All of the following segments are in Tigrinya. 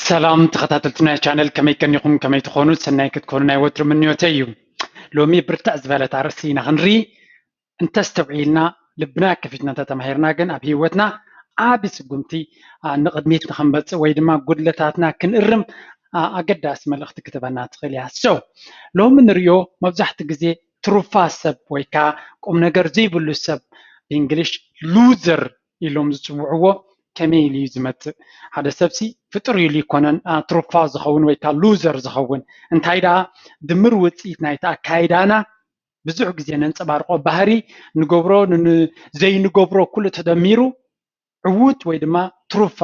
ሰላም ተኸታተልቲ ናይ ቻነል፣ ከመይ ቀኒኹም? ከመይ ትኾኑ? ሰናይ ክትኮኑ ናይ ወትሩ ምንዮተይ እዩ። ሎሚ ብርትዕ ዝበለት ኣርእስቲ ኢና ክንርኢ። እንተስተውዒልና፣ ልብና ከፊትና እንተተማሂርና ግን ኣብ ህይወትና ዓቢ ስጉምቲ ንቕድሚት ንኽንበጽእ ወይ ድማ ጉድለታትና ክንእርም ኣገዳሲ መልእኽቲ ክትበና ትኽእል እያ። So ሎሚ ንሪኦ፣ መብዛሕትኡ ግዜ ትሩፋ ሰብ ወይ ከዓ ቁም ነገር ዘይብሉ ሰብ፣ ብእንግሊሽ ሉዘር ኢሎም ዝፅውዕዎ፣ ከመይ ኢሉ እዩ ዝመፅእ? ሓደ ሰብሲ ፍጡር ኢሉ ይኮነን ትሩፋ ዝኸውን ወይ ከዓ ሉዘር ዝኸውን። እንታይ ደኣ ድምር ውፅኢት ናይቲ ኣካይዳና ብዙሕ ግዜ ነንፀባርቆ ባህሪ፣ ንገብሮ ዘይንገብሮ ኩሉ ተደሚሩ ዕዉት ወይ ድማ ትሩፋ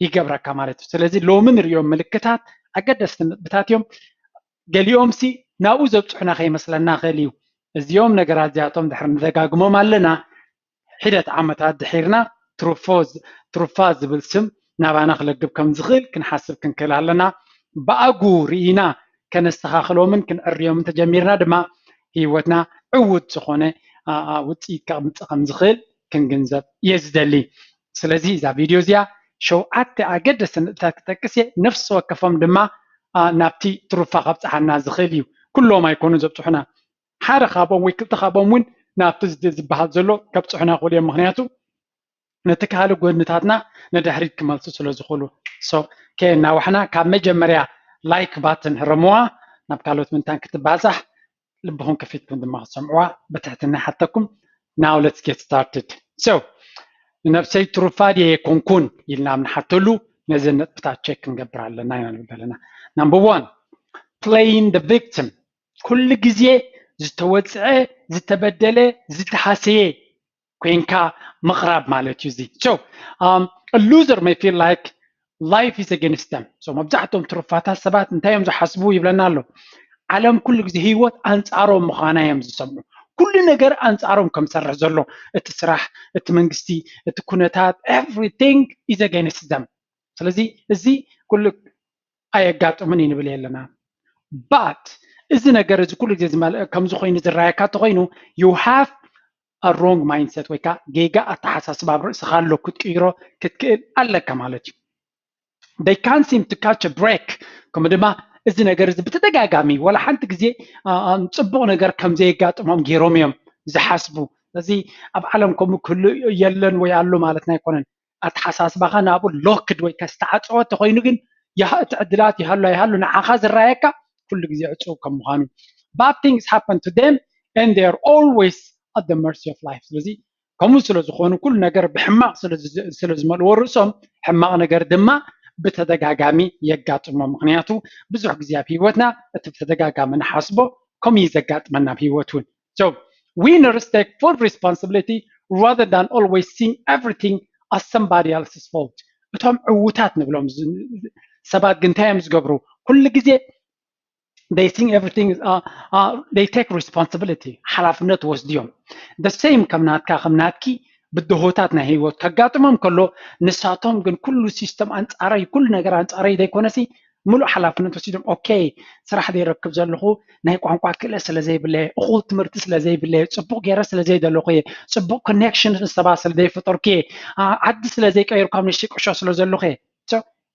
ይገብረካ ማለት እዩ። ስለዚ ሎሚ ንሪኦም ምልክታት ኣገደስቲ ነጥብታት እዮም። ገሊኦም ሲ ናብኡ ዘብፅሑና ከይመስለና ይኽእል እዩ። እዚኦም ነገራት እዚኣቶም ድሕሪ ንደጋግሞም ኣለና፣ ሒደት ዓመታት ድሒርና ትሩፎ ትሩፋ ዝብል ስም ናባና ክለግብ ከም ዝኽእል ክንሓስብ ክንክእል ኣለና። ብኣጉ ርኢና ከነስተኻኽሎምን ክንዕርዮምን ተጀሚርና ድማ ህይወትና ዕዉት ዝኾነ ውፅኢት ከምፅእ ከም ዝኽእል ክንግንዘብ እየ ዝደሊ። ስለዚ እዛ ቪድዮ እዚኣ ሸውዓተ ኣገደስቲ ነጥብታት ክጠቅስ እየ። ነፍሲ ወከፎም ድማ ናብቲ ትሩፋ ከብፅሓና ዝኽእል እዩ። ኩሎም ኣይኮኑ ዘብፅሑና፣ ሓደ ካብኦም ወይ ክልተ ካብኦም እውን ናብቲ ዝበሃል ዘሎ ከብፅሑና ይኽእሉ እዮም። ምክንያቱ ነቲ ካልእ ጎድንታትና ንድሕሪት ክመልሱ ስለ ዝኽእሉ። So ከየናዋሕና ካብ መጀመርያ ላይክ ባትን ህረምዋ፣ ናብ ካልኦት ምንታን ክትባዛሕ ልብኹም ከፊትኩም ድማ ክትሰምዕዋ ብትሕትና ይሓተኩም። Now let's get started. So ንነብሰይ ትሩፋ ድየ ኣይኮንኩን ኢልና ኣብ ንሓተሉ ነዘን ነጥብታት ቸክ ክንገብር ኣለና ኢና ንብል ዘለና። Number one, playing the victim። ኩሉ ግዜ ዝተወፅዐ፣ ዝተበደለ፣ ዝተሃሰየ ኮይንካ ምቕራብ ማለት እዩ። እዚ so loser may feel like life is against them. So መብዛሕትኦም ትሩፋታት ሰባት እንታይ እዮም ዝሓስቡ ይብለና ኣሎ። ዓለም ኩሉ ግዜ ህይወት ኣንፃሮም ምዃና እዮም ዝሰምዑ። ኩሉ ነገር ኣንፃሮም ከም ዝሰርሕ ዘሎ፣ እቲ ስራሕ፣ እቲ መንግስቲ፣ እቲ ኩነታት፣ everything is against them። ስለዚ እዚ ኩሉ ኣየጋጥምን እዩ ንብል ኣለና። But እዚ ነገር እዚ ኩሉ ግዜ ከም ዝኾይኑ ዝረኣየካ እንተኾይኑ you have a wrong mindset ወይ ከዓ ጌጋ ኣተሓሳስባ ኣብ ርእስኻ ኣሎ፣ ክትቅይሮ ክትክእል ኣለካ ማለት እዩ። They can't seem to catch a break። ከምኡ ድማ እዚ ነገር እዚ ብተደጋጋሚ ዋላ ሓንቲ ግዜ ፅቡቕ ነገር ከም ዘየጋጥሞም ገይሮም እዮም ዝሓስቡ። ስለዚ ኣብ ዓለም ከምኡ ክህሉ የለን ወይ ኣሎ ማለት ኣይኮነን። ኣተሓሳስባኻ ናብኡ ሎክድ ወይ ከስተዓፀወ ተኮይኑ ግን እቲ ዕድላት ይሃሉ ኣይሃሉ ንዓኻ ዝረኣየካ ኩሉ ግዜ ዕፁብ ከም ምዃኑ። Bad things happen to them and they are always at the mercy of life። ስለዚ ከምኡ ስለ ዝኾኑ ኩሉ ነገር ብሕማቕ ስለ ዝመልዎ ርእሶም ሕማቕ ነገር ድማ ብተደጋጋሚ የጋጥሞም። ምክንያቱ ብዙሕ ግዜ ኣብ ህይወትና እቲ ብተደጋጋሚ ንሓስቦ ከምኡ እዩ ዘጋጥመና ኣብ ህይወት እውን። So winners take full responsibility rather than always seeing everything as somebody else's fault። እቶም ዕዉታት ንብሎም ሰባት ግን እንታይ እዮም ዝገብሩ? ኩሉ ግዜ they think everything uh, uh, they take responsibility፣ ሓላፍነት ወስድዮም። The same ከም ናትካ ከም ናትኪ ብድሆታት ናይ ህይወት ከጋጥሞም ከሎ ንሳቶም ግን ኩሉ ሲስተም ኣንፃረይ ኩሉ ነገር ኣንፃረይ ዘይኮነሲ ምሉእ ሓላፍነት ወሲዶም። ኦኬ፣ ስራሕ ዘይረክብ ዘለኹ ናይ ቋንቋ ክእለት ስለ ዘይብለየ፣ እኹል ትምህርቲ ስለ ዘይብለየ፣ ፅቡቕ ገይረ ስለ ዘይደለኹ እየ፣ ፅቡቕ ኮኔክሽን ሰባት ስለ ዘይፈጠርኩ እየ፣ ዓዲ ስለ ዘይቀየርኩ ኣብ ንእሽተይ ቁሾ ስለ ዘለኹ እየ።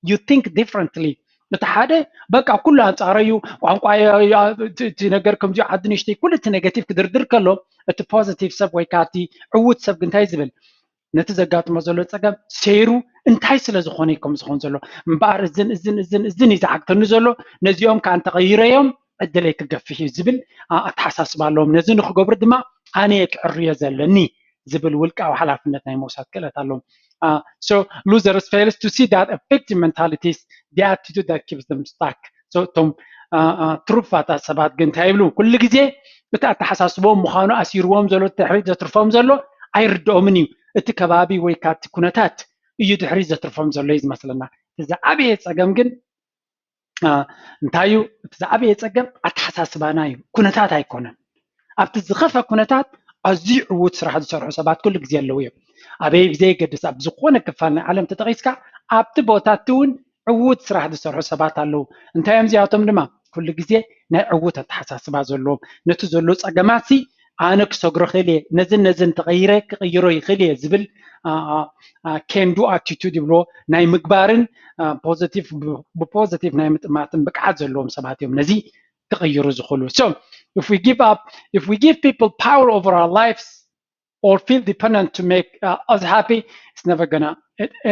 You think differently። እቲ ሓደ በቃ ኩሉ ኣንፃረይ እዩ፣ ቋንቋ እቲ ነገር ከምዚ ዓዲ ንእሽተይ፣ ኩሉ እቲ ኔጋቲቭ ክድርድር ከሎ እቲ ፖዚቲቭ ሰብ ወይ ከዓ እቲ ዕዉት ሰብ ግን እንታይ ዝብል? ነቲ ዘጋጥሞ ዘሎ ፀገም ሰይሩ እንታይ ስለ ዝኾነ እዩ ከም ዝኾን ዘሎ እምበኣር እዝን እዝን እዝን እዝን እዩ ዝዓግተኒ ዘሎ፣ ነዚኦም ከዓ እንተቐይረዮም ዕድለይ ክገፍሕ እዩ ዝብል ኣተሓሳስባ ኣለዎም። ነዚ ንክገብሩ ድማ ኣነ እየ ክዕርዮ ዘለኒ ዝብል ውልቃዊ ሓላፍነት ናይ ምውሳድ ክእለት ኣለዎም። So losers fails to see that a victim mentality is the attitude that keeps them stuck። እቶም ትሩፋታት ሰባት ግን እንታይ ይብሉ? ኩሉ ግዜ እቲ ኣተሓሳስቦም ምዃኑ ኣሲርዎም ዘሎ ድሕሪት ዘትርፎም ዘሎ ኣይርድኦምን እዩ። እቲ ከባቢ ወይ ካብቲ ኩነታት እዩ ድሕሪት ዘትርፎም ዘሎ እዩ ዝመስለና። እቲ ዝዓበየ ፀገም ግን እንታይ እዩ? እቲ ዝዓበየ ፀገም ኣተሓሳስባና እዩ፣ ኩነታት ኣይኮነን። ኣብቲ ዝኸፈ ኩነታት ኣዝዩ ዕዉት ስራሕ ዝሰርሑ ሰባት ኩሉ ግዜ ኣለዉ እዮም። ኣበይ ብዘየገድስ ኣብ ዝኾነ ክፋል ናይ ዓለም ተጠቒስካ ኣብቲ ቦታ እቲ እውን ዕዉት ስራሕ ዝሰርሑ ሰባት ኣለዉ። እንታይ እዮም እዚኣቶም ድማ? ኩሉ ግዜ ናይ ዕዉት ኣተሓሳስባ ዘለዎም፣ ነቲ ዘሎ ፀገማት ሲ ኣነ ክሰግሮ ክእል እየ፣ ነዝን ነዝን ተቐይረ ክቕይሮ ይኽእል እየ ዝብል can do attitude ይብልዎ፣ ናይ ምግባርን positive ብpositive ናይ ምጥማትን ብቅዓት ዘለዎም ሰባት እዮም ነዚ ክቕይሩ ዝኽእሉ። So if we give up, if we give people power over our lives or feel dependent to make uh, us happy, it's never gonna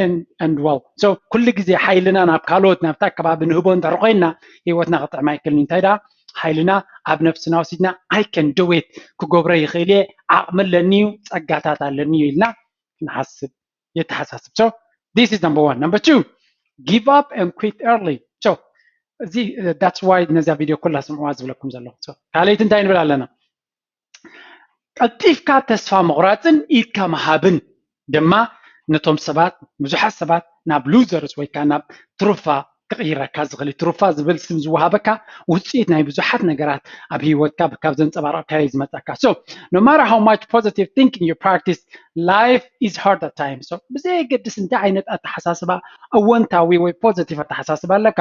end, end well. So ኩሉ ግዜ ሓይልና ናብ ካልኦት ናብታ ኣከባቢ ንህቦ እንድሕር ኮይንና ህይወትና ክጥዕም ኣይክእልን። እንታይ ደኣ ሓይልና ኣብ ነብስና ወሲድና I can do it ክገብሮ ይኽእል እየ ዓቕሚ ኣለኒ እዩ ጸጋታት ኣለኒ እዩ ኢልና ክንሓስብ የተሓሳስብ። So this is number one. Number two, give up and quit early. So እዚ that's why ነዛ ቪድዮ ኩላ ስምዕዋ ዝብለኩም ዘለኹ። So ካልኣይቲ እንታይ ንብል ኣለና? ቀልጢፍካ ተስፋ ምቑራፅን ኢድካ ምሃብን ድማ ነቶም ሰባት ብዙሓት ሰባት ናብ losers ወይ ከዓ ናብ ትሩፋ ክቕይረካ ዝኽእል እዩ። ትሩፋ ዝብል ስም ዝወሃበካ ውፅኢት ናይ ብዙሓት ነገራት ኣብ ህይወትካ ካብ ዘንፀባረቕካዮ ዝመፀካ። So no matter how much positive thinking you practice, life is hard at times. So ብዘየገድስ እንታይ ዓይነት ኣተሓሳስባ ኣወንታዊ ወይ positive ኣተሓሳስባ ኣለካ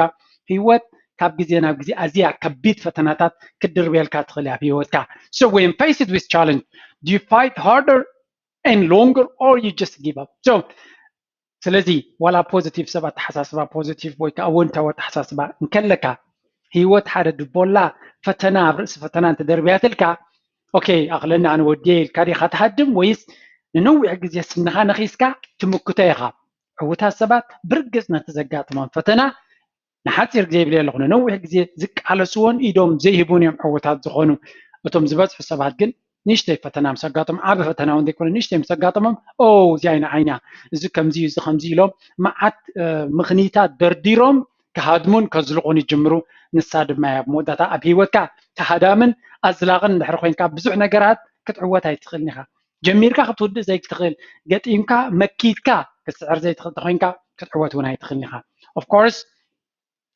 ህይወት ካብ ግዜ ናብ ግዜ ኣዝያ ከቢድ ፈተናታት ክትድርብየልካ ትኽእል እያ ኣብ ህይወትካ። So when faced with challenge, do you fight harder and longer or you just give up? So ስለዚ ዋላ positive ሰብ ኣተሓሳስባ positive ወይ ከዓ ኣወንታዊ ኣተሓሳስባ እንከለካ ህይወት ሓደ ድቦላ ፈተና ኣብ ርእሲ ፈተና እንተደርብያትልካ okay ኣኽለኒ ኣነ ወድየ ኢልካ ዲኻ ትሃድም ወይስ ንነዊሕ ግዜ ስንኻ ነኺስካ ትምክቶ ኢኻ? ዕውታት ሰባት ብርግጽ ነቲ ዘጋጥሞም ፈተና ንሓጺር ግዜ ይብል ኣለኹ፣ ንነዊሕ ግዜ ዝቃለስዎን ኢዶም ዘይህቡን እዮም ዕዉታት ዝኾኑ። እቶም ዝበዝሑ ሰባት ግን ንእሽተይ ፈተና ምስ ኣጋጠሞም፣ ዓቢ ፈተና እውን ዘይኮነ ንእሽተይ ምስ ኣጋጠሞም፣ ኦ እዚኣ ኢና ዓይና፣ እዚ ከምዚ እዩ፣ እዚ ከምዚ ኢሎም መዓት ምኽንይታት ደርዲሮም ክሃድሙን ከዝልቑን ይጅምሩ። ንሳ ድማ እያ ኣብ መወዳእታ ኣብ ህይወትካ ተሃዳምን ኣዝላቕን እንድሕር ኮይንካ ብዙሕ ነገራት ክትዕወት ኣይትኽእልን ኢኻ። ጀሚርካ ክትውድእ ዘይትኽእል፣ ገጢምካ መኪትካ ክትስዕር ዘይትኽእል ተኾይንካ ክትዕወት እውን ኣይትኽእልን ኢኻ። Of course,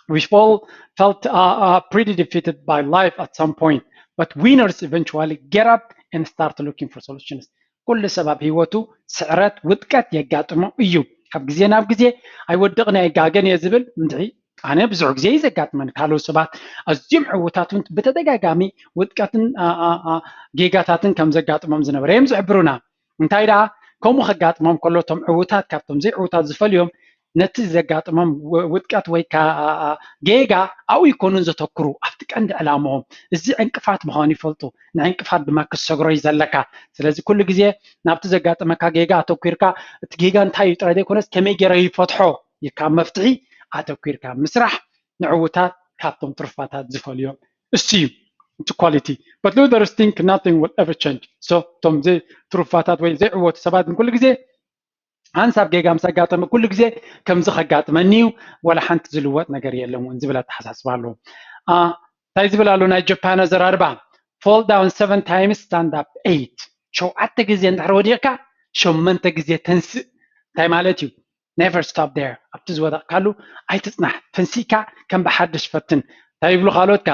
we all felt uh, uh, pretty defeated by life at some point, but winners eventually get up and start looking for solutions. ኩሉ ሰብ ኣብ ህይወቱ ስዕረት ውድቀት የጋጥሞ እዩ። ካብ ግዜ ናብ ግዜ ኣይወድቕን ኣይጋገን እየ ዝብል እንድዒ ኣነ ብዙሕ ግዜ እዩ ዘጋጥመን። ካልኦት ሰባት ኣዝዮም ዕዉታት እውን ብተደጋጋሚ ውድቀትን ጌጋታትን ከም ዘጋጥሞም ዝነበረ እዮም ዝሕብሩና። እንታይ ደኣ ከምኡ ከጋጥሞም ከሎ እቶም ዕዉታት ካብቶም ዘይዕዉታት ዝፈልዮም ነቲ ዘጋጥሞም ውድቀት ወይ ጌጋ ኣብኡ ይኮኑን ዘተኩሩ ኣብቲ ቀንዲ ዕላምኦም። እዚ ዕንቅፋት ምዃኑ ይፈልጡ። ንዕንቅፋት ድማ ክትሰግሮ እዩ ዘለካ። ስለዚ ኩሉ ግዜ ናብቲ ዘጋጠመካ ጌጋ ኣተኩርካ እቲ ጌጋ እንታይ እዩ ጥራይ ዘይኮነስ ከመይ ገይረ ይፈትሖ ኢልካ መፍትሒ ኣተኩርካ ምስራሕ ንዕዉታት ካብቶም ትሩፋታት ዝፈልዮም እሱ እዩ። It's quality. But losers think nothing will ever change. So እቶም ትሩፋታት ወይ ዘይዕወቱ ሰባት ግን ኩሉ ግዜ ሓንሳብ ጌጋ ምስ ኣጋጠመ ኩሉ ግዜ ከምዚ ከጋጥመኒ እዩ፣ ዋላ ሓንቲ ዝልወጥ ነገር የለን እውን ዝብል ኣተሓሳስባ ኣለዎ። እንታይ ዝብል ኣሎ ናይ ጃፓን ኣዘራርባ፣ fall down seven times, stand up eight። ሸውዓተ ግዜ እንድሕር ወዲቕካ ሸመንተ ግዜ ተንስእ። እንታይ ማለት እዩ? Never stop there። ኣብቲ ዝወደቕካሉ ኣይትፅናሕ፣ ተንሲእካ ከም ብሓድሽ ፈትን። እንታይ ይብሉ ካልኦትካ?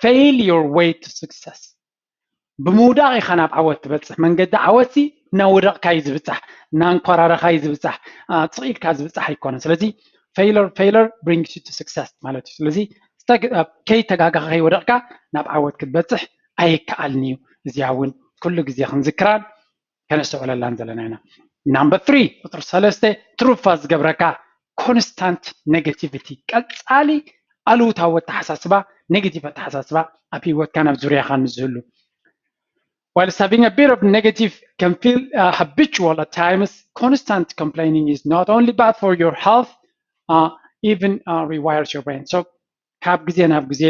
Fail your way to success። ብምውዳቕ ኢኻ ናብ ዓወት ትበፅሕ። መንገዲ ዓወት ሲ እናወደቕካ እዩ ዝብፃሕ፣ እናንኮራረኻ እዩ ዝብፃሕ፣ ስቕ ኢልካ ዝብፃሕ ኣይኮነን። ስለዚ failure failure brings you to success ማለት እዩ። ስለዚ ከይተጋጋኻ ከይወደቕካ ናብ ዓወት ክትበፅሕ ኣይከኣልን እዩ። እዚኣ እውን ኩሉ ግዜ ክንዝክራን ከነስተውዕለላን ዘለና ኢና። Number three፣ ቁፅሪ ሰለስተ፣ ትሩፋ ዝገብረካ constant negativity፣ ቀፃሊ ኣሉታዊ ኣተሓሳስባ፣ negative ኣተሓሳስባ ኣብ ህይወትካ ናብ ዙርያኻ ንዝህሉ። Whilst having a bit of negative can feel uh, habitual at times, constant complaining is not only bad for your health, uh, even uh, rewires your brain. So ካብ ግዜ ናብ ግዜ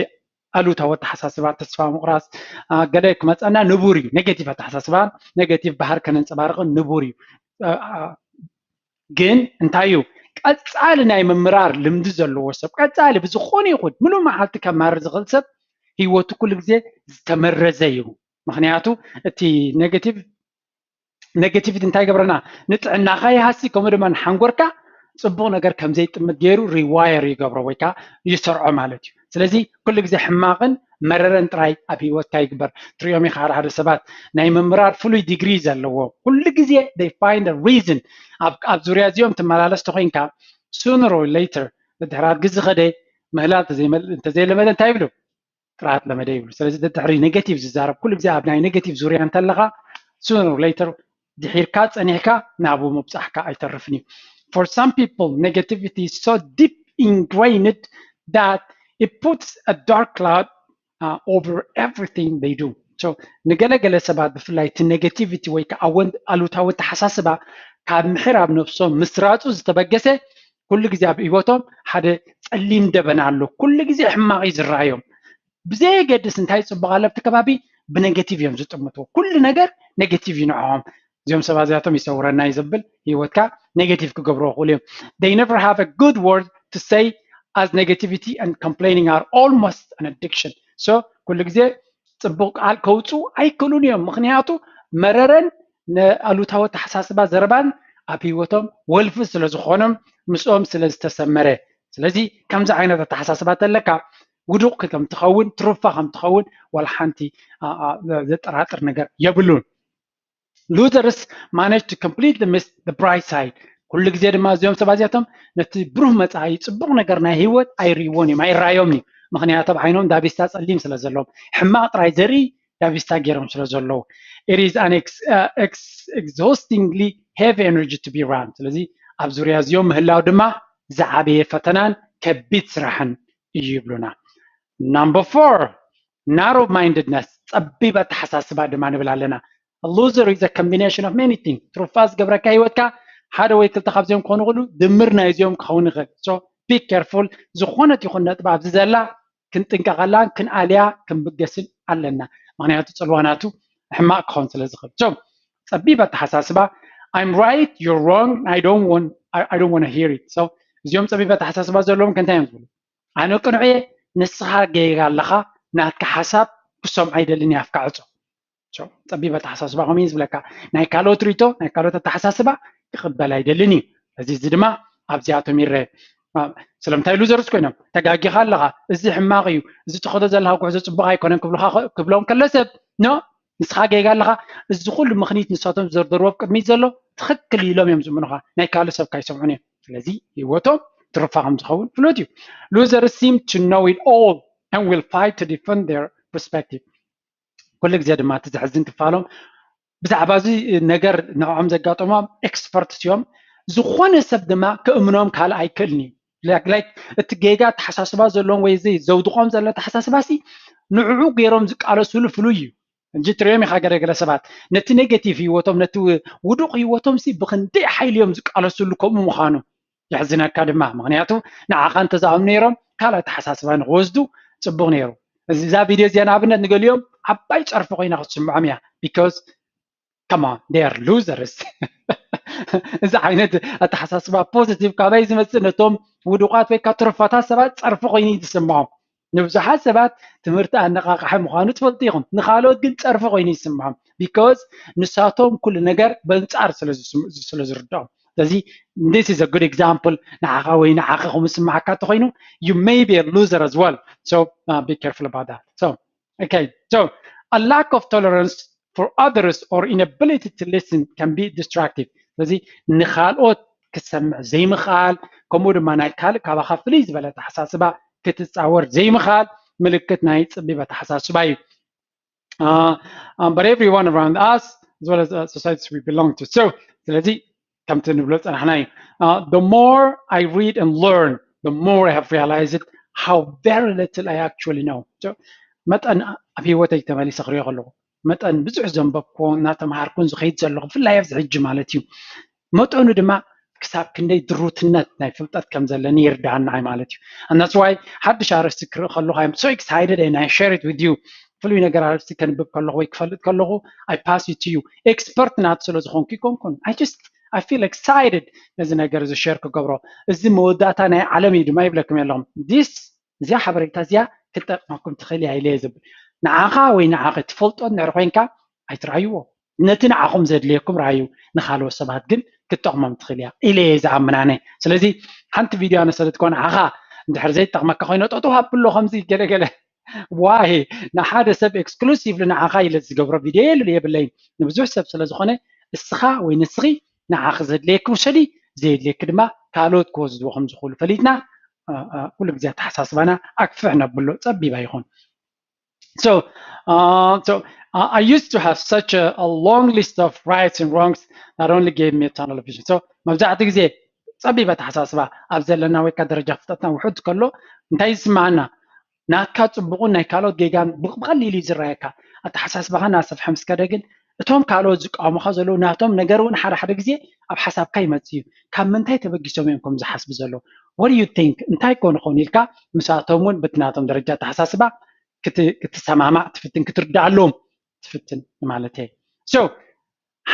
ኣሉታዊ ኣተሓሳስባ፣ ተስፋ ምቑራፅ ገለ ክመፀና ንቡር እዩ። negative ኣተሓሳስባ፣ negative ባህር ከነንፀባርቕን ንቡር እዩ። ግን እንታይ እዩ ቀፃሊ ናይ ምምራር ልምዲ ዘለዎ ሰብ፣ ቀፃሊ ብዝኾነ ይኹን ምሉእ መዓልቲ ከማርር ዝኽእል ሰብ ህይወቱ ኩሉ ግዜ ዝተመረዘ እዩ። ምክንያቱ እቲ negative negativity እንታይ ይገብረና? ንጥዕናኻ ይሃሲ፣ ከምኡ ድማ ንሓንጎርካ ፅቡቕ ነገር ከም ዘይጥምት ገይሩ rewire ይገብሮ ወይ ከዓ ይሰርዖ ማለት እዩ። ስለዚ ኩሉ ግዜ ሕማቕን መረረን ጥራይ ኣብ ህይወትካ ይግበር። ትሪኦም ኢኻ ሓደ ሓደ ሰባት ናይ ምምራር ፍሉይ ዲግሪ ዘለዎ ኩሉ ግዜ they find a reason ኣብ ዙርያ እዚኦም ትመላለስ ተኮይንካ sooner or later ድሕር ኣድጊ ዝኸደ ምህላል እንተዘይለመደ እንታይ ይብሉ? ጥራት ለመደ ይብሉ። ስለዚ ደድሕሪ negative ዝዛረብ ኩሉ ግዜ ኣብ ናይ negative ዙርያ እንተለኻ sooner or later ድሒርካ ጸኒሕካ ናብኡ ምብጻሕካ ኣይተርፍን እዩ። For some people, negativity is so deep ingrained that it puts a dark cloud uh, over everything they do. So ንገለገለ ሰባት ብፍላይ እቲ negativity ወይ ከዓ ኣወን- ኣሉታዊ ኣተሓሳስባ ካብ ምሕራብ ነብሶም ምስራፁ ዝተበገሰ ኩሉ ግዜ ኣብ ህይወቶም ሓደ ጸሊም ደበና ኣሎ። ኩሉ ግዜ ሕማቕ እዩ ዝረኣዮም። ብዘየገድስ እንታይ ጽቡቕ ኣሎ ኣብቲ ከባቢ ብነገቲቭ እዮም ዝጥምትዎ። ኩሉ ነገር negative እዩ ንዕኦም። እዚኦም ሰባት እዚኣቶም ይሰውረና እዩ ዘብል ህይወትካ negative ክገብርዎ ክኽእሉ እዮም። They never have a good word to say as negativity and complaining are almost an addiction. So ኩሉ ግዜ ጽቡቕ ቃል ከውፅኡ ኣይክእሉን እዮም። ምክንያቱ መረረን ንኣሉታዊ ኣተሓሳስባ ዘረባን ኣብ ህይወቶም ወልፊ ስለ ዝኾኖም ምስኦም ስለ ዝተሰመረ። ስለዚ ከምዚ ዓይነት ኣተሓሳስባ ተለካ ውዱቕ ከም ትኸውን ትሩፋ ከም ትኸውን ዋላ ሓንቲ ኣ- ኣ- ዘጠራጥር ነገር የብሉን። Losers manage to completely miss the bright side. ኩሉ ግዜ ድማ እዚኦም ሰባት እዚኣቶም ነቲ ብሩህ መጻኢ ጽቡቕ ነገር ናይ ህይወት ኣይርእይዎን እዮም ኣይረኣዮም እዩ። ምክንያቱ ኣብ ዓይኖም ዳቢስታ ጸሊም ስለ ዘለዎም ሕማቕ ጥራይ ዘርኢ ዳቢስታ ገይሮም ስለ ዘለዉ it is an ex, uh, ex, exhaustingly heavy energy to be run. ስለዚ ኣብ ዙርያ እዚኦም ምህላው ድማ ዝዓበየ ፈተናን ከቢድ ስራሕን እዩ ይብሉና። Number four, narrow mindedness, ጸቢብ ኣተሓሳስባ ድማ ንብል ኣለና። A loser is a combination of many things. ትሩፋ ዝገብረካ ህይወትካ ሓደ ወይ ክልተ ካብዚኦም ክኾኑ ይኽእሉ፣ ድምር ናይዚኦም ክኸውን ይኽእል። So be careful፣ ዝኾነት ይኹን ነጥቢ ኣብዚ ዘላ ክንጥንቀቐላን ክንኣልያ ክንብገስን ኣለና። ምክንያቱ ጽልዋ ናቱ ሕማቕ ክኸውን ስለ ዝኽእል። So ጸቢብ ኣተሓሳስባ I'm right, you're wrong, I don't want, I, I don't want to hear it. So እዚኦም ጸቢብ ኣተሓሳስባ ዘለዎም ከ እንታይ እዮም ዝብሉ? ኣነ ቅኑዕ እየ፣ ንስኻ ጌጋ ኣለኻ፣ ናትካ ሓሳብ ክሰምዖ ኣይደልን እየ፣ ኣፍካ ዕጾ። ሶ፣ ጸቢብ ኣተሓሳስባ ከምኡ እዩ ዝብለካ። ናይ ካልኦት ርእይቶ፣ ናይ ካልኦት ኣተሓሳስባ ክቕበል ኣይደልን እዩ። እዚ፣ እዚ ድማ ኣብዚኣቶም ይረአ። አ፣ ስለምንታይ ሉዘርስ ኮይኖም? ተጋጊኻ ኣለኻ፣ እዚ ሕማቕ እዩ፣ እዚ ትኸዶ ዘለኻ ጉዕዞ ጽቡቕ ኣይኮነን ክብሉኻ፣ ክብሎም ከሎ ሰብ፣ ኖ፣ ንስኻ ጌጋ ኣለኻ፣ እዚ ኩሉ ምኽኒት ንሳቶም ዝደርደርዎ ኣብ ቅድሚት ዘሎ ትኽክል ኢሎም እዮም ዝእምኑኻ። ናይ ካልእ ሰብ ካይሰምዑን እዮም። ስለዚ ህይወቶም ትርፋ ከም ዝኸውን ፍሉጥ እዩ። Losers seem to know it all and will fight to defend their perspective. ኩሉ ግዜ ድማ እቲ ዘሕዝን ክፋሎም ብዛዕባ እዚ ነገር ንዕኦም ዘጋጠሞም ኤክስፐርትስ እዮም። ዝኾነ ሰብ ድማ ክእምኖም ካልእ ኣይክእልን እዩ። ላይክ፣ ላይክ፣ እቲ ጌጋ ኣተሓሳስባ ዘለዎም ወይ እዚ ዘውድቖም ዘሎ ኣተሓሳስባ ሲ ንዕኡ ገይሮም ዝቃለሱሉ ፍሉይ እዩ። እንጂ ትሪኦም ኢኻ ገለገለ ሰባት ነቲ ኔጌቲቭ ህይወቶም፣ ነቲ ው-፣ ውዱቕ ህይወቶም ሲ ብኽንደይ ሓይሊ እዮም ዝቃለሱሉ ከምኡ ምዃኑ። የሕዝነካ ድማ፣ ምኽንያቱ ንዓኻ እንተዝኣምኑ ነይሮም ካልእ ኣተሓሳስባ ንኽወስዱ ጽቡቕ ነይሩ። እዚ፣ እዛ ቪድዮ እዚኣ ንኣብነት ንገሊኦም ዓባይ ጸርፊ ኮይና ክትስምዖም እያ። Because come on, they are losers። እዚ ዓይነት ኣተሓሳስባ ፖዚቲቭ ካበይ ዝመጽእ? ነቶም ውዱቓት ወይ ካብ ትሩፋታት ሰባት ጸርፊ ኮይኑ እዩ ዝስምዖም። ንብዙሓት ሰባት ትምህርቲ ኣነቓቓሒ ምዃኑ ትፈልጡ ኢኹም፣ ንኻልኦት ግን ጸርፊ ኮይኑ ይስምዖም። Because ንሳቶም ኩሉ ነገር በንጻር ስለ ዝስም-፣ ስለ ዝርድኦም። ስለዚ this is a good example። ንዓኻ ወይ ንዓኺ ከምኡ ዝስምዓካ እንተኾይኑ you may be a loser as well. So uh, be careful about that. So okay, so a lack of tolerance for others or inability to listen can be destructive. ስለዚ ንኻልኦት ክትሰምዕ ዘይምኽኣል፣ ከምኡ ድማ ናይ ካልእ ካባኻ ፍልይ ዝበለ ኣተሓሳስባ ክትጻወር ዘይምኽኣል ምልክት ናይ ጽቢብ ኣተሓሳስባ እዩ። Uh, um, but everyone around us, as well as uh, societies we belong to. So ስለዚ ከምቲ ንብሎ ጸናሕና እዩ። Uh, the more I read and learn, the more I have realized how very little I actually know. So መጠን ኣብ ህይወተይ ተመሊሰ ክሪኦ ከለኹ፣ መጠን ብዙሕ ዘንበብኩ እናተምሃርኩን ዝኸይድ ዘለኹ፣ ብፍላይ ኣብዚ ሕጂ ማለት እዩ፣ መጠኑ ድማ ክሳብ ክንደይ ድሩትነት ናይ ፍልጠት ከም ዘለኒ ይርድኣና እዩ ማለት እዩ። And that's why ሓድሽ ኣርእስቲ ክርኢ ከለኹ I'm so excited and I share it with you። ፍሉይ ነገር ኣርእስቲ ከንብብ ከለኹ ወይ ክፈልጥ ከለኹ I pass it to you። ኤክስፐርት ናቱ ስለ ዝኾንኩ ይኮንኩን። I just, I feel excited ነዚ ነገር እዚ ሼር ክገብሮ። እዚ መወዳእታ ናይ ዓለም እዩ ድማ ይብለኩም ኣለኹም። This፣ እዚኣ ሓበሬታ እዚኣ ክትጠቕመኩም ትኽእል እያ ኢለ እየ ዝብል። ንዓኻ ወይ ንዓኺ ትፈልጦ እንድሕር ኮይንካ ኣይትረኣይዎ። ነቲ ንዓኹም ዘድልየኩም ረኣዩ፣ ንኻልኦት ሰባት ግን ክትጠቕሞም ትኽእል እያ ኢለ እየ ዝኣምን ኣነ። ስለዚ ሓንቲ ቪድዮ ኣነ ስለ ትኮን ንዓኻ እንድሕር ዘይጠቕመካ ኮይነ ጠጠው ኣብሎ ከምዚ ገለገለ ዋይ ንሓደ ሰብ ኤክስክሉሲቭሊ ንዓኻ ኢለ ዝገብሮ ቪድዮ የሉ የብለይን። ንብዙሕ ሰብ ስለ ዝኾነ እስኻ ወይ ንስኺ ንዓኺ ዘድልየኪ ውሰዲ፣ ዘየድልየኪ ድማ ካልኦት ክወስድዎ ከም ዝኽእሉ ፈሊጥና እ፣ እ፣ ኩሉ ግዜ ኣተሓሳስባና ኣክፍሕ ነብሎ ጸቢብ ኣይኹን። So, uh, so uh, I used to have such a, a long list of rights and wrongs that only gave me a tunnel vision. So መብዛሕትኡ ግዜ ጸቢብ ኣተሓሳስባ ኣብ ዘለና ወይ ከዓ ደረጃ ፍልጠትና ውሑድ ከሎ እንታይ ዝስምዓና? ናትካ ጽቡቕን ናይ ካልኦት ጌጋን ብቐሊሉ እዩ ዝረኣየካ። ኣተሓሳስባኻ እናሰፍሐ ምስ ከደ ግን እቶም ካልኦት ዝቃወሙኻ ዘለዉ ናቶም ነገር እውን ሓደ ሓደ ግዜ ኣብ ሓሳብካ ይመጽእ እዩ። ካብ ምንታይ ተበጊሶም እዮም ከም ዝሓስቡ ዘለዉ? What do you think? እንታይ ኮን ኾን ኢልካ ምስኣቶም እውን በቲ ናቶም ደረጃ ኣተሓሳስባ ክትሰማማዕ ትፍትን፣ ክትርዳኣሎም ትፍትን ማለት እየ። So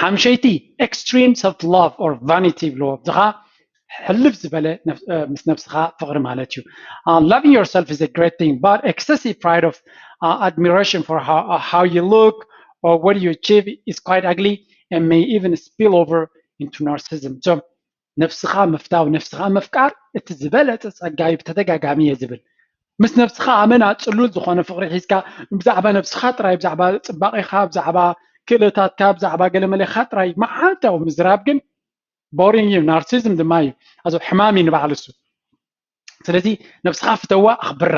ሓምሸይቲ extreme self love or vanity ይብልዎ። እዚ ኸዓ ሕልፍ ዝበለ ምስ ነብስኻ ፍቕሪ ማለት እዩ። Loving yourself is a great thing, but excessive pride of admiration for how, how you look or what you achieve is quite ugly and may even spill over into narcissism. So ነብስኻ ምፍታው፣ ነብስኻ ምፍቃር እቲ ዝበለጸ ጸጋ እዩ፣ ብተደጋጋሚ እየ ዝብል። ምስ ነብስኻ ኣመና ጽሉል ዝኾነ ፍቕሪ ሒዝካ ብዛዕባ ነብስኻ ጥራይ፣ ብዛዕባ ጽባቐኻ፣ ብዛዕባ ክእለታትካ፣ ብዛዕባ ገለመለኻ ጥራይ መዓልታዊ ምዝራብ ግን boring እዩ፣ ናርሲዝም ድማ እዩ። ኣዞ ሕማም እዩ ንባዕሉ እሱ። ስለዚ ነብስኻ ፍተዋ፣ ኣኽብራ፣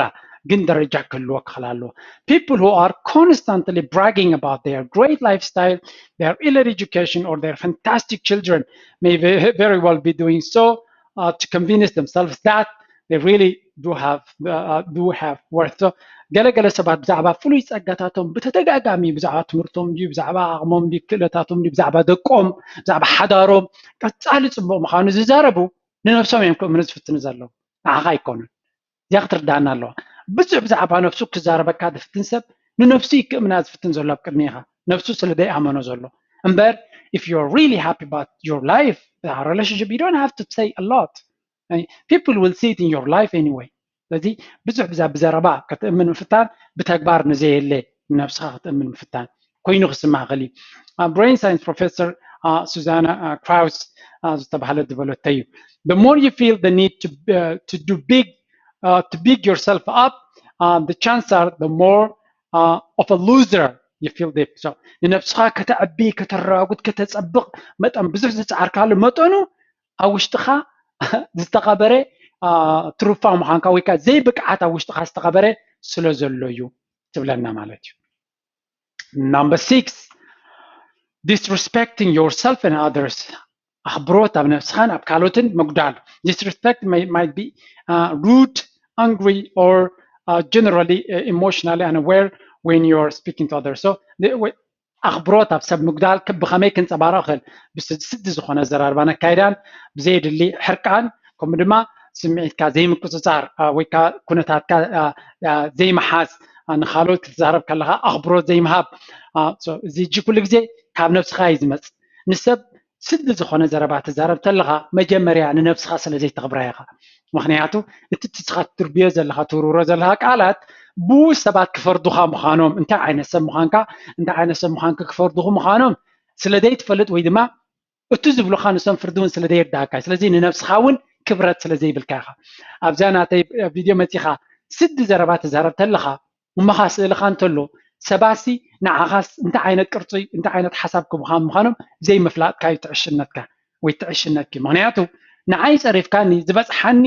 ግን ደረጃ ክህልዎ ክኽእል ኣለዎ። People who are constantly bragging about their great lifestyle, their elite education, or their fantastic children may very well be doing so uh, to convince themselves that they really do have uh, do have worth. So ገለገለ ሰባት ብዛዕባ ፍሉይ ጸጋታቶም ብተደጋጋሚ ብዛዕባ ትምህርቶም ድዩ ብዛዕባ ዓቕሞም ድዩ ክእለታቶም ድዩ ብዛዕባ ደቆም ብዛዕባ ሓዳሮም ቀጻሊ ጽቡቕ ምዃኑ ዝዛረቡ ንነብሶም እዮም ክእምኑ ዝፍትኑ ዘለዉ፣ ንዓኻ ኣይኮኑን። እዚኣ ክትርዳኣና ኣለዋ። ብዙሕ ብዛዕባ ነብሱ ክዛረበካ ዝፍትን ሰብ ንነብሱ እዩ ክእምና ዝፍትን ዘሎ ኣብ ቅድሚኻ፣ ነብሱ ስለ ዘይኣመኖ ዘሎ እምበር። If you're really happy about your life, relationship, you don't have to say a lot. People will see it in your life anyway. ስለዚ ብዙሕ ብዛ ብዘረባ ክትእምን ምፍታን ብተግባር ንዘየለ ንነብስኻ ክትእምን ምፍታን ኮይኑ ክስማዕ ክእል እዩ። Brain science professor Susanna Krause ዝተባህለት ዝበለቶ እዩ። The more you feel the need to, uh, to do big, uh, to big yourself up, uh, the chances are the more uh, of a loser you feel deep. So ንነብስኻ ከተዕቢ፣ ከተራጉድ፣ ከተጸብቕ መጠን ብዙሕ ዝጸዓርካሉ መጠኑ ኣብ ውሽጥኻ ዝተቐበረ ትሩፋ ምዃንካ ወይ ከዓ ዘይብቅዓት ኣብ ውሽጥኻ ዝተቐበረ ስለ ዘሎ እዩ ትብለና ማለት እዩ። Number six, disrespecting yourself and others. ኣኽብሮት ኣብ ነብስኻን ኣብ ካልኦትን ምጉዳል። Disrespect may, might be uh, rude, angry, or uh, generally uh, emotionally unaware when you're speaking to others. So ኣኽብሮት ኣብ ሰብ ምጉዳል ብኸመይ ክንጸባረቕ ይኽእል? ብስዲ ዝኾነ ኣዘራርባ ነካይዳን ብዘየድሊ ሕርቃን ከምኡ ድማ ስምዒትካ ዘይምቁጽጻር ወይ ከዓ ኩነታትካ ዘይምሓዝ ንኻልኦት ክትዛረብ ከለኻ ኣኽብሮት ዘይምሃብ። እዚ እጂ ኩሉ ግዜ ካብ ነብስኻ እዩ ዝመጽእ። ንሰብ ስዲ ዝኾነ ዘረባ ትዛረብ ተለኻ መጀመርያ ንነብስኻ ስለ ዘይተኽብራ ኢኻ። ምኽንያቱ እቲ ንስኻ ትድርብዮ ዘለኻ ትውርውሮ ዘለኻ ቃላት ብኡ ሰባት ክፈርዱኻ ምዃኖም እንታይ ዓይነት ሰብ ምዃንካ እንታይ ዓይነት ሰብ ምዃንካ ክፈርዱኹ ምዃኖም ስለ ዘይትፈልጥ ወይ ድማ እቲ ዝብሉኻ ንሶም ፍርዲ እውን ስለ ዘይርዳእካ ስለዚ ንነብስኻ እውን ክብረት ስለ ዘይብልካ ኢኻ ኣብዛ ናተይ ቪድዮ መፂኻ ስዲ ዘረባ ትዛረብ ተለኻ እሞ ኸዓ ስእልኻ እንተሎ ሰባሲ ንዓኻስ እንታይ ዓይነት ቅርፂ እንታይ ዓይነት ሓሳብ ክቡኻ ምዃኖም ዘይምፍላጥካ እዩ ትዕሽነትካ ወይ ትዕሽነትኪ ምኽንያቱ ንዓይ ፀሪፍካኒ ዝበፅሓኒ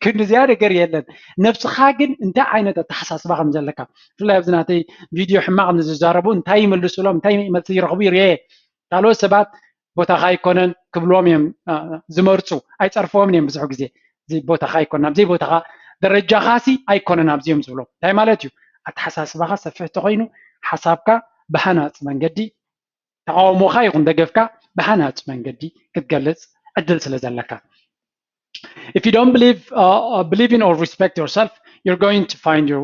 ክንድዚኣ ነገር የለን ነብስኻ ግን እንታይ ዓይነት ኣተሓሳስባ ከም ዘለካ ብፍላይ ኣብዚ ናተይ ቪድዮ ሕማቕ ንዝዛረቡ እንታይ ይምልሱሎም እንታይ መልሲ ይረኽቡ ይርኤ ካልኦት ሰባት ቦታኻ ኣይኮነን ክብልዎም እዮም ዝመርፁ ኣይፀርፍዎምን እዮም ብዙሕ ግዜ እዚ ቦታኻ ኣይኮነን ኣብዘይ ቦታኻ ደረጃኻሲ ኣይኮነን ኣብዚ እዮም ዝብሎ እንታይ ማለት እዩ ኣተሓሳስባኻ ሰፊሕ ተኮይኑ ሓሳብካ ብሃናፂ መንገዲ ተቃውሞኻ ይኹን ደገፍካ ብሃናፂ መንገዲ ክትገልፅ ዕድል ስለ ዘለካ If you don't believe, uh, believe in or respect yourself, you're going to find your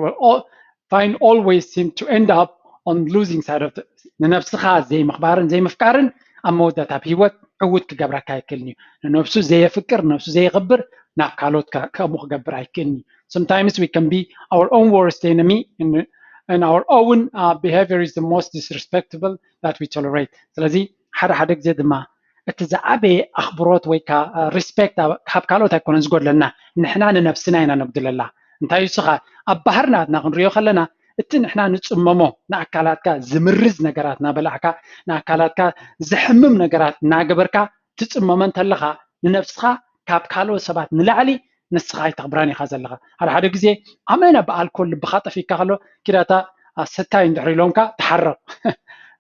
find always seem to end up on losing side of the ንነብስኻ ዘይምኽባርን ዘይምፍቃርን ኣብ መወዳእታ ኣብ ህይወት ዕውት ክገብረካ ኣይክእልን እዩ ንነብሱ ዘየፍቅር ነብሱ ዘየኽብር ናብ ካልኦት ከምኡ ክገብር ኣይክእልን እዩ sometimes we can be our own worst enemy and, and our own uh, behavior is the most disrespectful that we tolerate ስለዚ ሓደ ሓደ ግዜ ድማ እቲ ዝዓበየ ኣኽብሮት ወይ ከዓ ሪስፔክት ካብ ካልኦት ኣይኮነን ዝጎድለና ንሕና ንነብስና ኢና ነጉድለላ እንታይ እዩ ስኻ ኣብ ባህርናትና ክንሪኦ ከለና እቲ ንሕና ንፅመሞ ንኣካላትካ ዝምርዝ ነገራት እናበላዕካ ንኣካላትካ ዝሕምም ነገራት እናገበርካ ትፅመሞ እንተለኻ ንነብስኻ ካብ ካልኦት ሰባት ንላዕሊ ንስኻ ኣይተኽብራን ኢኻ ዘለኻ ሓደ ሓደ ግዜ ኣመና ብኣልኮል ልብኻ ጠፊካ ከሎ ኪዳታ ኣሰታይ እንድሕር ኢሎምካ ትሓረቕ።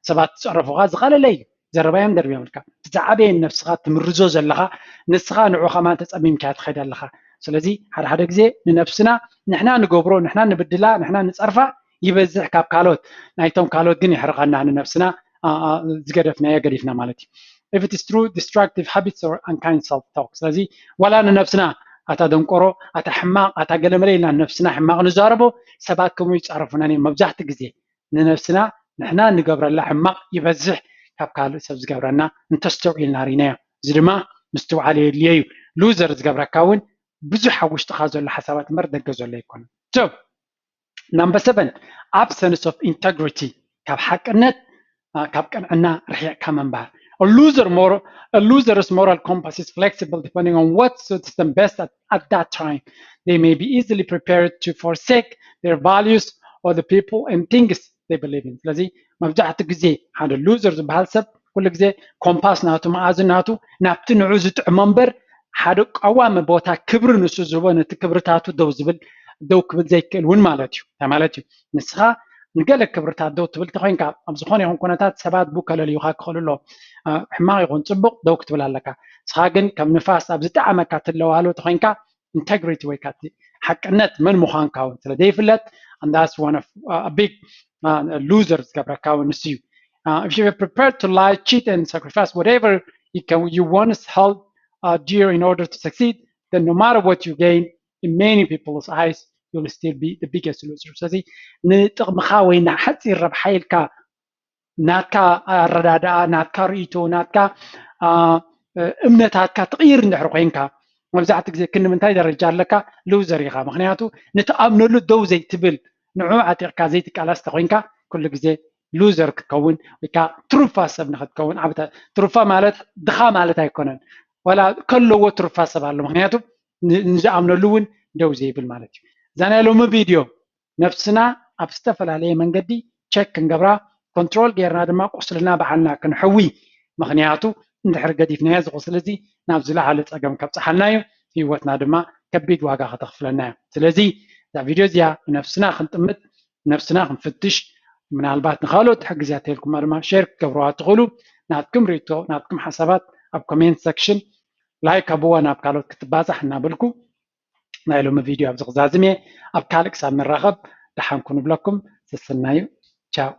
ሰባት ዝፀረፉኻ ዝቐለለ እዩ። ዘረባዮም ደርብዮምልካ። እቲ ዝዓበየ ንነብስኻ ትምርዞ ዘለኻ ንስኻ ንዑ ከማን ተፀሚምካ ትኸይድ ኣለኻ። ስለዚ ሓደ ሓደ ግዜ ንነብስና ንሕና ንገብሮ ንሕና ንብድላ ንሕና ንፀርፋ ይበዝሕ ካብ ካልኦት። ናይቶም ካልኦት ግን ይሕርቐና ንነብስና ዝገደፍናዮ ገዲፍና ማለት እዩ። If it is true destructive habits or unkind self talk ስለዚ ዋላ ንነብስና ኣታ ደንቆሮ ኣታ ሕማቕ ኣታ ገለመለ ኢልና ነብስና ሕማቕ ንዛረቦ ሰባት ከምኡ ይፃረፉና እዮም መብዛሕትኡ ግዜ። ንነብስና ንሕና ንገብረላ ሕማቕ ይበዝሕ ካብ ካልእ ሰብ ዝገብረና እንተስተውዒልና ርኢናዮ። እዚ ድማ ምስትውዓል የድልዮ እዩ። ሉዘር ዝገብረካ እውን ብዙሕ ኣብ ውሽጥኻ ዘሎ ሓሳባት እምበር ደገ ዘሎ ኣይኮነን። So number seven, absence of integrity ካብ ሓቅነት ካብ ቅንዕና ርሒቕካ ምንባር። A loser moral, a loser's moral compass is flexible depending on what suits them best at, at that time. They may be easily prepared to forsake their values or the people and things they believe in. ስለዚ መብዛሕትኡ ግዜ ሓደ ሉዘር ዝበሃል ሰብ ኩሉ ግዜ ኮምፓስ ናቱ መኣዝን ናቱ ናብቲ ንዑ ዝጥዕሞ እምበር ሓደ ቀዋሚ ቦታ ክብሪ ንሱ ዝህቦ ነቲ ክብርታቱ ደው ዝብል ደው ክብል ዘይክእል እውን ማለት እዩ። እንታይ ማለት እዩ? ንስኻ ንገለ ክብርታት ደው ትብል ተኮይንካ ኣብ ዝኾነ ይኹን ኩነታት ሰባት ብኡ ከለልዩኻ ክኽእሉ ኣለዎም። ሕማቕ ይኹን ፅቡቕ ደው ክትብል ኣለካ። ንስኻ ግን ከም ንፋስ ኣብ ዝጠዓመካ ትለዋሉ ተኮይንካ ኢንተግሪቲ ወይ ከዓ ሓቅነት መን ምዃንካ እውን ስለ ዘይፍለጥ and that's one of a big loser ዝገብረካ እውን ንሱ እዩ። If you are prepared to lie, cheat and sacrifice whatever you can, you once held dear in order to succeed, then no matter what you gain, in many people's eyes, you'll still be the biggest loser. ስለዚ ንጥቕምኻ ወይ ንሓፂር ረብሓ ኢልካ ናትካ ኣረዳድኣ ናትካ ርእይቶ ናትካ እምነታትካ ትቕይር እንድሕር ኮይንካ መብዛሕትኡ ግዜ ክንዲ ምንታይ ደረጃ ኣለካ? ሉዘር ኢኻ። ምክንያቱ ንትኣምነሉ ደው ዘይትብል ንዑ ዓጢቕካ ዘይትቃላስ ተኮይንካ ኩሉ ግዜ ሉዘር ክትከውን ወይ ከዓ ትሩፋ ሰብ ንክትከውን ዓብታ ትሩፋ ማለት ድኻ ማለት ኣይኮነን። ዋላ ከለዎ ትሩፋ ሰብ ኣሎ። ምክንያቱ ንዝኣምነሉ እውን ደው ዘይብል ማለት እዩ። እዛ ናይ ሎሚ ቪድዮ ነብስና ኣብ ዝተፈላለየ መንገዲ ቸክ ክንገብራ ኮንትሮል ጌርና ድማ ቁስልና ባዕልና ክንሕዊ። ምክንያቱ እንድሕር ገዲፍናዮ እዚ ቁስሊ እዚ ናብ ዝለዓለ ፀገም ከብፅሓልና እዩ። ህይወትና ድማ ከቢድ ዋጋ ከተኽፍለና እዩ። ስለዚ እዛ ቪድዮ እዚኣ ንነብስና ክንጥምት ነብስና ክንፍትሽ ምናልባት ንካልኦት ትሕግዝ እያ ተልኩማ ድማ ሼር ክትገብርዋ ትኽእሉ። ናትኩም ርእቶ ናትኩም ሓሳባት ኣብ ኮሜንት ሰክሽን ላይክ ኣብዋ ናብ ካልኦት ክትባፃሕ እናበልኩ ናይ ሎሚ ቪድዮ ኣብዚ ክዛዝም እየ። ኣብ ካልእ ክሳብ ንራኸብ ደሓን ኩኑ ብለኩም ሰሰናዩ። ቻው።